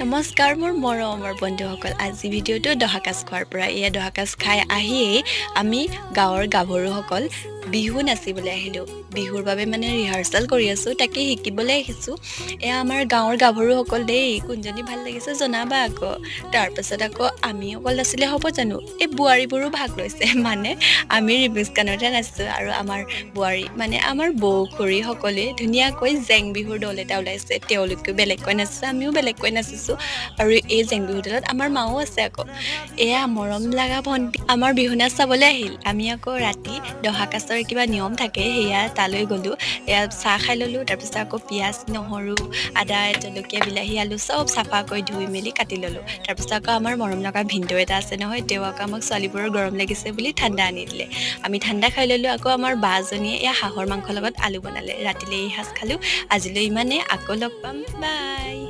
নমস্কাৰ মোৰ মৰমৰ বন্ধুসকল। আজি ভিডিঅ'টো দহা কাজ খোৱাৰ পৰা। এয়া দহা কাজ খাই আহিয়েই আমি গাঁৱৰ গাভৰুসকল বিহু নাচিবলৈ আহিলোঁ। বিহুৰ বাবে মানে ৰিহাৰ্চেল কৰি আছোঁ, তাকে শিকিবলৈ আহিছোঁ। এয়া আমাৰ গাঁৱৰ গাভৰুসকল দেই। কোনজনী ভাল লাগিছে জনাবা আকৌ। তাৰপাছত আকৌ আমি অকল নাচিলে হ'ব জানো? এই বোৱাৰীবোৰো ভাগ লৈছে। মানে আমি ৰিমিক্স গানতহে নাচিছোঁ আৰু আমাৰ বোৱাৰী, মানে আমাৰ বৌ, খুৰী সকলোৱে ধুনীয়াকৈ জেং বিহুৰ দল এটা ওলাইছে। তেওঁলোকেও বেলেগকৈ নাচিছে, আমিও বেলেগকৈ নাচিছোঁ। আৰু এই জেং বিহুৰ দলত আমাৰ মাও আছে আকৌ। এয়া মৰম লগা ভণ্টি আমাৰ বিহু নাচ চাবলৈ আহিল। আমি আকৌ ৰাতি দহা কাজৰ কিবা নিয়ম থাকে, সেয়া তালৈ গ'লোঁ। এয়া চাহ খাই ল'লোঁ। তাৰপিছত আকৌ পিঁয়াজ, নহৰু, আদা, জলকীয়া, বিলাহী, আলু চব চাফাকৈ ধুই মেলি কাটি ল'লোঁ। তাৰপিছত আকৌ আমাৰ মৰম লগা ভিনদেউ এটা আছে নহয়, তেওঁ আকৌ আমাক ছোৱালীবোৰৰ গৰম লাগিছে বুলি ঠাণ্ডা আনি দিলে। আমি ঠাণ্ডা খাই ল'লোঁ। আকৌ আমাৰ বাজনীয়ে এয়া হাঁহৰ মাংসৰ লগত আলু বনালে। ৰাতিলৈ এই সাঁজ খালোঁ। আজিলৈ ইমানেই, আকৌ লগ পাম, বাই।